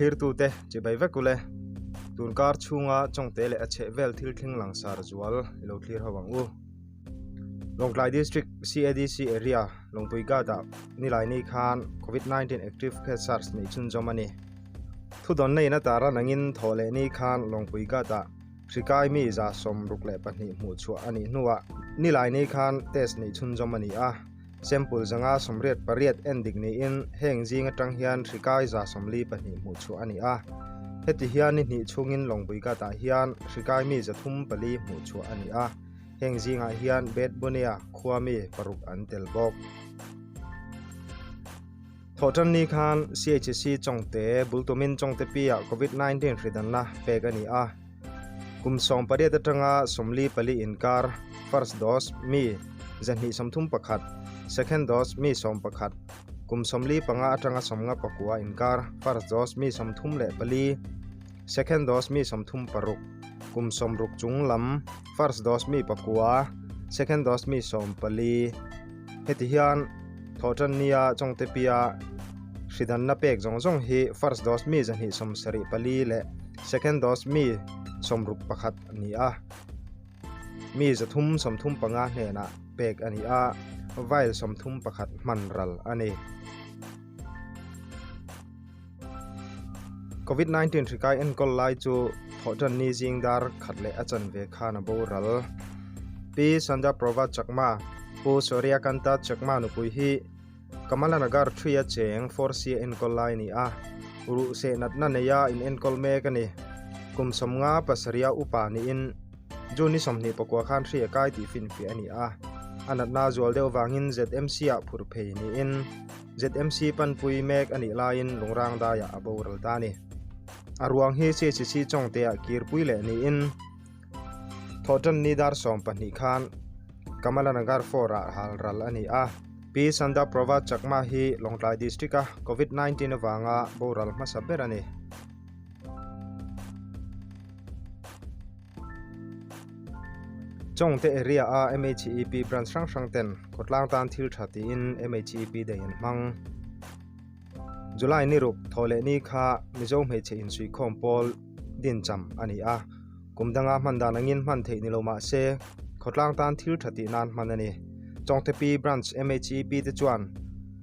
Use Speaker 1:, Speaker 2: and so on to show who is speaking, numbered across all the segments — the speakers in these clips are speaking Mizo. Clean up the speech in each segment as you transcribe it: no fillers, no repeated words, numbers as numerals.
Speaker 1: Thlirtute chibai vek ule. Tunkar chhunga Chawngte leh a chhehvel thil thleng langsar zual i lo thlir ho ang u. Lawngtlai District CADC Area Lawngpui Ghat-ah Nilaini khan Covid 19 Active Case SARS neih chhunzawm a ni. Thudawnna in a tar a nangin thawh leh ni khan Lawngpui Ghat-ah hri kai mi 62 hmuh chhuah a nih hnuah Nilaini khan test neih chhunzawm a ni a. Sample 188 en dik niin heng zing atang hian hri kai 42 hmuh chhuah a ni a. Heti hian ni hnih chhungin Lawngpui Ghat-ah hian hri kai mi 304 hmuh chhuah a ni a. Heng zingah hian Beth Bunia khua mi paruk an tel bawk. Thawhtanni khan CHC Chawngte bultumin Chawngte piah Covid 19 hridanna pek a ni a. Kum 18 atanga 44 inkar first dose mi 231, second dose mi 11, kum 45 atanga 59 inkar first dose mi 34, Second dose mi 36, kum 60 chung lam first dose mi pakua, second dose mi 14. Heti hian thawhtan nia Chawngte pia hridanna pek zawng zawng hi first dose mi 274 leh second dose mi 61 a ni a. Mi 335 hnenah pek a ni a, vial 31 hman ral a ni. Covid 19 hri kai enkawl lai chu thawhtan ni zing dar khat leh a chanve khan a boral. Pi Sandhya Prova Chakma, Pu Surya Kanta Chakma nupui hi Kamalanagar Thria cheng 4C a enkawl lai a ni a, ruhseh natna neia in enkawl mek a ni. Kum 57 upa niin June ni 24 khan hri a kai tih finfiah a ni a, a natna zual deuh vangin ZMC ah phurh phei niin ZMC panpui mek a nih laiin Lungrang daiah a boral ta a ni. A ruang hi CHC Chawngte-ah kirpui leh niin Thawhtan ni dar 12 khan Kamalanagar 4-ah hal ral a ni a. Pi Sandha Prova Chakma hi Lawngtlai District-a Covid 19 avanga boral hmasa ber a ni. Chawngte area a MHEP branch hrang hrang ten khawtlang tan thil tha tiin MHEP day an hmang. July ni ruk thaw leh ni kha Mizo hmeichhe insuihkhawm pawl din cham a ni a, kum danga hman dan angin hman theih ni lo mah se khawtlang tan thil tha tih nan hman a ni. Chawngte P branch MHEP te chuan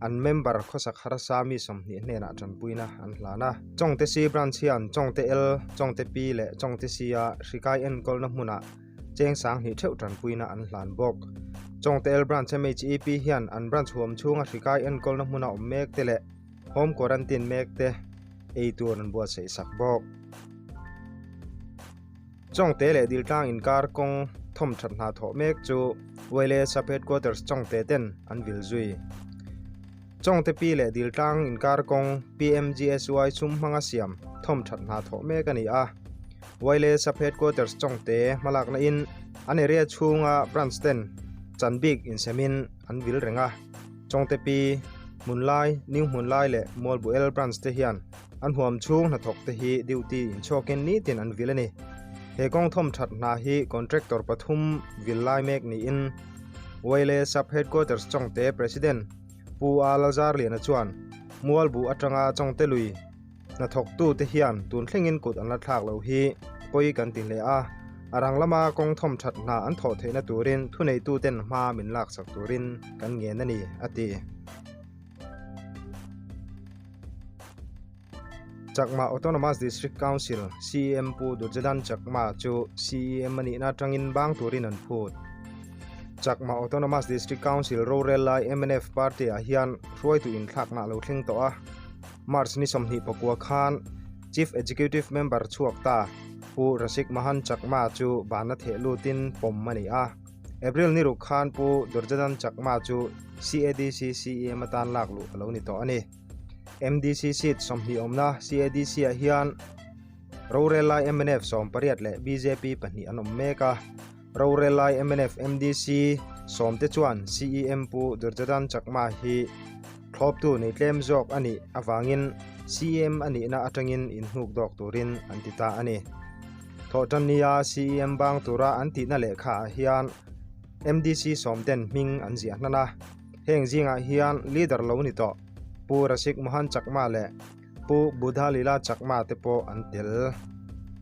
Speaker 1: an member khawsak harsa mi 20 hnenah tanpuina an hlan a. Chawngte C branch hian Chawngte L, Chawngte P leh Chawngte C a hrikai enkawlna hmunah cheng 2000 theuh tanpuina an hlan bawk. Chawngte L branch MHEP hian an branch huam chhunga hrikai enkawlna hmuna awm mek te leh home quarantine mek te ei tur an buatsaih sak bawk. Chawngte leh Diltlang inkar kawng thawm that hna thawh mek chu Wele Sub Headquarters Chawngte ten an vil zui. Chawngte pi leh Diltlang inkar kawng PMGSY sum hmanga siam thawm that hna thawh mek a ni a. Wele Sub Headquarters Chawngte hmalakna in an area chhunga branch ten chan bik insemin an vil reng a. Chawngte pi, Hmunlai, New Hmunlai leh Mualbuel branch te hian An huam chhung hnathawk te hi duty inchhuakin nitin an vil a ni. He kawng thawm that hna hi contractor pathum vil lai mek niin Wele Sub Headquarters Chawngte President Pu A Lalzarliana chuan Mualbu atanga Chawngte lui hnathawktu te hian tun thlengin kut an la thlak lo hi pawi kan ti hle a, a rang lama kawng thawm that hna an thawh theihna turin thuneituten hma min laksak turin kan ngen a ni, a ti. Chakma Autonomous District Council CEM Pu Durjodan Chakma chu CEM a nihna atangin bang turin an phut. Chakma Autonomous District Council rorel lai mnf party ah hian hruaitu inthlakna a lo thleng tawh a. March ni 24 khan Chief Executive Member chhuak ta Pu Rasik Mahan Chakma chu bana theh lutin pawm a ni a. April ni ruk khan Pu Durjodan Chakma chu CADC CEM atan lak luh a lo ni tawh a ni. MDC seat 20 awmna CADC ah hian rorel lai mnf 18 leh BJP pahnih an awm mek a. Rorel lai mnf MDC 10 te chuan CEM Pu Durjodan Chakma hi. Thlawptu nei tlem zawk a nih avangin CEM a nihna atangin inhnuk dawk turin an ti ta a ni. Thawhtannia CEM bang tura an tihna lehkhaah hian MDC sawmten hming an ziah hnan a, heng zingah hian leader lo ni tawh Pu Rasik Mohan Chakma leh Pu Buddha Lila Chakma te pawh an tel.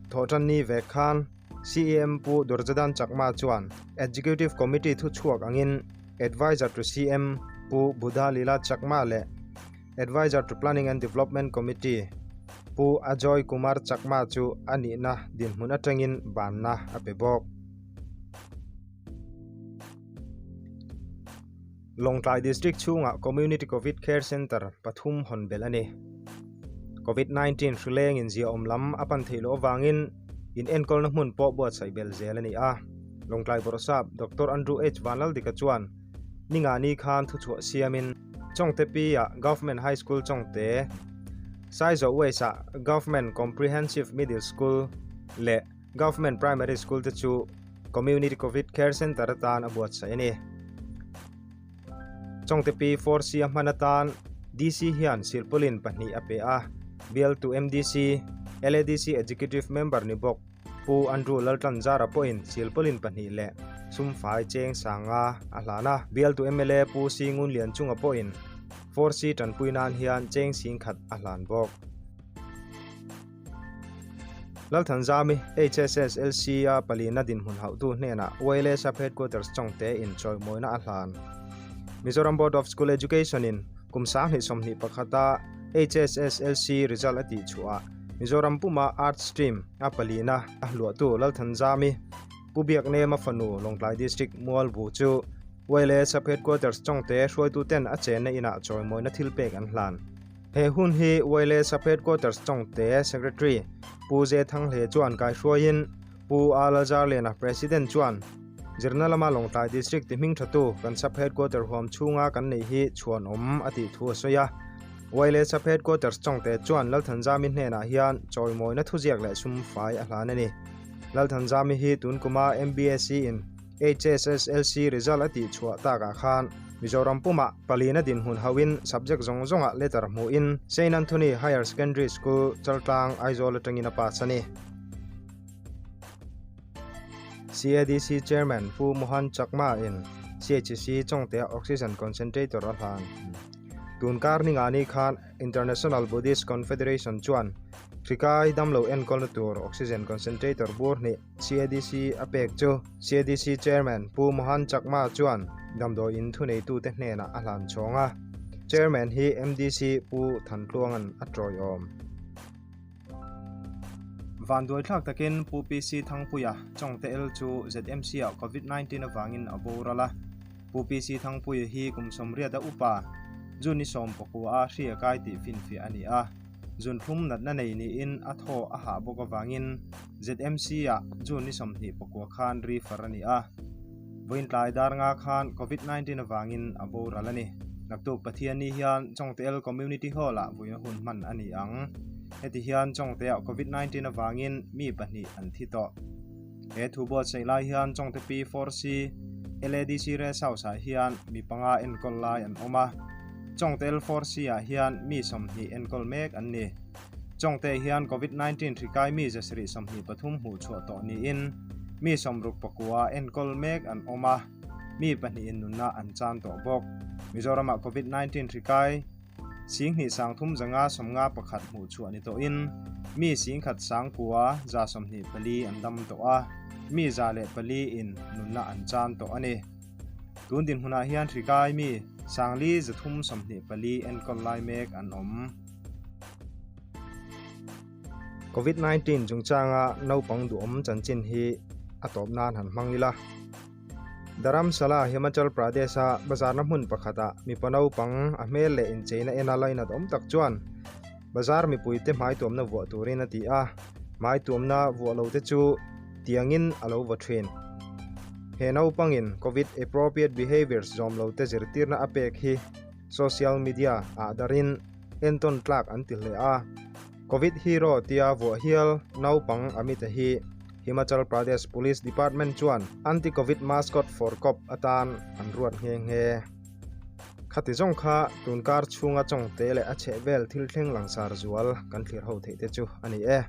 Speaker 1: Thawhtanni vek khan CEM Pu Durjodan Chakma chuan Executive Committee thuchhuak angin Adviser to CM Pu Buddha Lila Chakma leh Adviser to Planning and Development Committee Pu Ajoy Kumar Chakma chu a nihna dinhmun atangin banna a pe bawk. Lawngtlai District chhungah Community Covid Care Centre pathum hawn belh a ni. Covid 19 hri lengin ziaawm lam a pan theih loh avangin inenkawlna hmun pawh buatsaih belh zel a ni a. Lawngtlai Bawrhsap Doctor Andrew H Vanlaldika chuan Ningani khan thuchhuah siamin Chawngte Pi-ah Government High School Chawngte, Saizawh West-ah Government Comprehensive Middle School leh Government Primary School te chu Community Covid Care Centre atan a buatsaih a ni. Chawngte Pi 4C a hman atan DC hian silpaulin pahnih a pe a, bialtu MDC, LADC Executive Member ni bawk Pu Andrew Laltlanzara pawhin silpaulin pahnih leh sumfai cheng sanga a hlan a, bialtu mla Pu Singun Lianchunga pawhin 4C tanpui nan hian cheng sing khat a hlan bawk. Lalthanzami, HSSLC a palina dinhmun hauhtu hnenah YLA Sub Headquarters Chawngte in chawimawina a hlan. Mizoram Board of School Education in kum 2021 a HSSLC result a tihchhuah ah Mizoram puma Arts Stream a palina a hluahtu Lalthanzami, Pu Biaknema fanu Lawngtlai District Mualbu chu YLA Sub Headquarters Chawngte hruaituten a chenna inah chawimawina thil pek an hlan. He hun hi YLA Sub Headquarters Chawngte Secretary Pu Ze Thanghle chuan kaihruaiin Pu A Lalzarliana President chuan zirna lama Lawngtlai District ti hming thatu kan Sub Headquarter huam chhunga kan neih hi chhuanawm a tih thu a sawi a. YLA Sub Headquarters Chawngte chuan Lalthanzami hnenah hian chawimawina thuziak leh sum fai a hlan a ni. Lalthanzami hi tun kuma MBSE in HSSLC result a tihchhuah takah khan Mizoram pumah palina dinhmun hauhin subject zawng zawngah letter hmuhin Saint Anthony Higher Secondary School, Chaltlang, Aizawl atangin a pass a ni. CADC Chairman Pu Mohan Chakma in CHC Chawngtea Oxygen Concentrator a hlan. Tun kar ni ngani khan International Buddhist Confederation chuan hrikai damlo enkawlna tur Oxygen Concentrator bur hnih CADC a pek chu CADC Chairman Pu Mohan Chakma chuan damdawi in thuneitute hnenah a hlan chhawng a. Chairman hi MDC Pu Thantluanga'n a tawiawm. Vanduaithlak takin Pu PC Thangpuia Chawngte El chu ZMC-ah Covid 19 avangin a boral a. Pu PC Thangpuia hi kum sawmriat a upa, June ni sawm pakua a hria kai tih finfiah a ni a. June thlum natna nei niin a thaw a hah bawk avangin ZMC-ah June ni 21 khan refer a ni a. Vawiin tlai dar nga khan Covid 19 avangin a boral a ni. Naktuk Pathianni hian Chawngte El Community Hall-ah vawiin hun hman a ni ang. Heti hian Chawngte-ah Covid 19 avangin mi pahnih an thi tawh. He thu buatsaih lai hian Chawngte P4C LADC Rest House-ah hian mi panga enkawl lai an awm a. Chawngte L4C-ah hian mi 20 enkawl mek an ni. Chawngte hian Covid 19 hri kai mi zasarih 23 hmuh chhuah tawh niin mi 64 enkawl mek an awm a, mi pahnihin nunna an chan tawh bawk. Mizoramah Covid 19 hri kai Singhnih sangthum zanga sawmnga pakhat hmuh chhuah ni tawhin mi singkhat sangkua 24 an dam tawh a, mi 104 in nunna an chan tawh a ni. Tun dinhmunah hian hri kai mi sangli 324 enkawl lai mek an awm. Covid 19 chungchanga naupang duhawm chanchin hi a tawp nan han hmang ila. Dharamsala, Himachal Pradesh-a bazarna hmun pakhatah mipa naupang a hmel leh incheina ena lainat awm tak chuan bazar mipuite hmaituamna vuah turin a ti a, hmaituamna vuah lote chu tiangin a lo vaw thin. He naupangin Covid appropriate behaviours zawm lote zirtirna a pek hi social media ah darin entawn tlak an ti hle a. Covid hero tia vuah hial naupang Amit-a hi Himachal Pradesh Police Department chuan Anti-Covid Mascot for Cop atan an ruat nghe nghe. Khati zawng kha tunkar chhunga Chawngte leh a chhehvel thil thleng langsar zual kan thlir ho theih te chu a ni e.